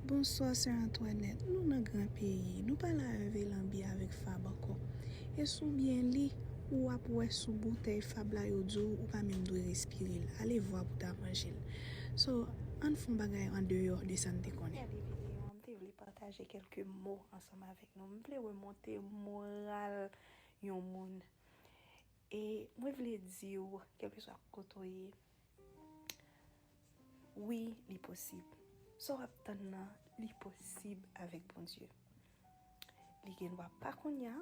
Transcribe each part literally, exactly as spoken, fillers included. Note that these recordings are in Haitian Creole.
Bonswa, Sè Antoinette. Nou nan gran peyi. Nou pa la leve lanbi avèk fab ankò. E si w byen li, ou ap wè sou boutèy fab la, yo di w ou pa menm dwe respire l. Ale vwa pou ta manje l. So, ann fè yon bagay andeyò de sa n te konnen. Gade videyo an, m te vle pataje kèlke mo ansanm avèk nou. M vle remonte moral yon moun. E mwen vle di w, kèlkeswa kote w ye, wi, li posib. Sa w ap tann nan, li posib avèk Bondye. Li gen dwa pa kounye a,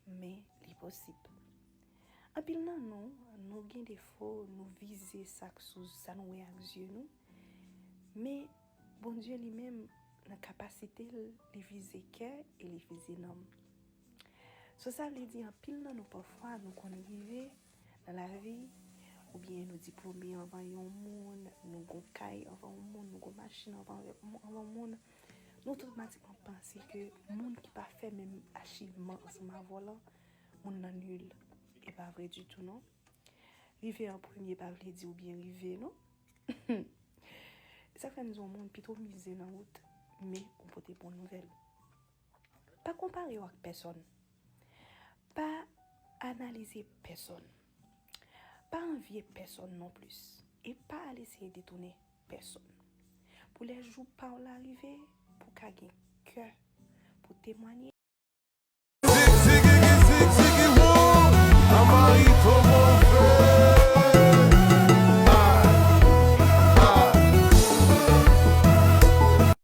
men li posib. Anpil nan nou, nou gen defo, nou vize sa k sou sa nou wè ak zye nou. Men Bondye li menm, nan kapasite l, li vize kè e li vize nanm. So sa vle di anpil nan nou pafwa nou konn rive nan lavi, oubyen nou diplome anvan yon moun, nou gon kay anvan yon moun, nou gon machin anvan yon moun. Nou otomatikman panse ke moun ki pa fè menm achivman ansanm avè w lan, moun nan nil. E pa vre ditou non. Rive an premye pa vle di w byen rive non. Sa k fè m di yon moun pito mize nan wout, men ou pote bon nouvèl. Pa konpare w ak pèsòn. Pa analize pèsòn. Pa anvye pèsòn non plis. E pa al eseye detounen pèsòn. Pou lè jou pa w la rive, pou w ka gen kè pou temwanye.